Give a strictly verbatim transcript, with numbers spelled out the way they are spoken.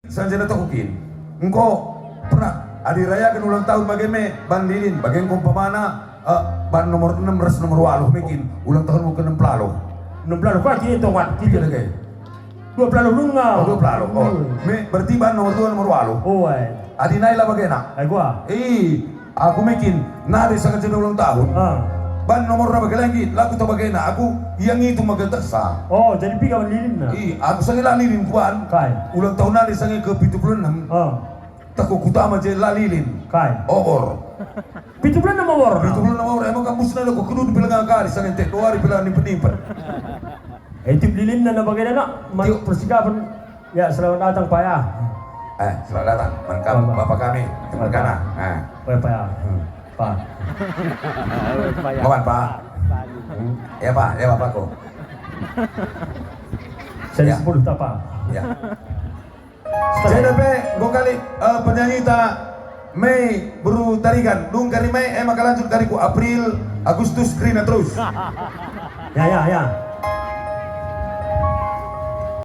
Sanjana toko kin. Engko pernah adi rayaken ulang tahun bage me ban lilin, bage engko umpamana, eh, ban nomor enem ras nomor waluh me kin ulang tahun ke enem pelaluh. Enem pelaluh, kuah kin tong wat, Tiga dage. Dua pelaluh nunga. Oh, dua pelaluh. Oh. Hmm. Me berarti ban nomor dua, nomor waluh. Oh, ai. Adi nai la bagena. Ai gua. Ih, aku me kin, nari sanga jenda ulang tahun. Ah. Ban nomor raba lagi, lagu tau bagena, aku ia ngitung maka tersa. Oh, jadi piga ban lilin na? Ih, aku sange la lilin kuan. Kai? Ulang tahun nari sange ke pitu puluh enam. Ah. Tako kutama je la lilin. Kai? Obor. Pitu puluh enam obor. Pitu puluh enam obor, emang kampus nari aku kedun pila ngakari sange tek dua hari pila nimpet-nimpet. Eh, tiup lilin na bagena nak, man persikapen. Ya, selamat datang, Pak, ya. Eh, selamat datang. Mengkam Bapak. Bapak kami, Bapak. Mengkana. Ah. Bapak, ya. Hmm. Pak. Bapak, ya. Kawan, Pak. Hmm. Ya, Pak. Ya, Bapakku. Saya Ya. Sepuluh, tak, Pak. Ya. Setelah Jadi pe, enggo kali, eh, penyanyi ta Mei beru Tarigan. Dung kari Mei, eh, maka lanjut kari ku April, Agustus, kerina terus. Ya, ya, ya.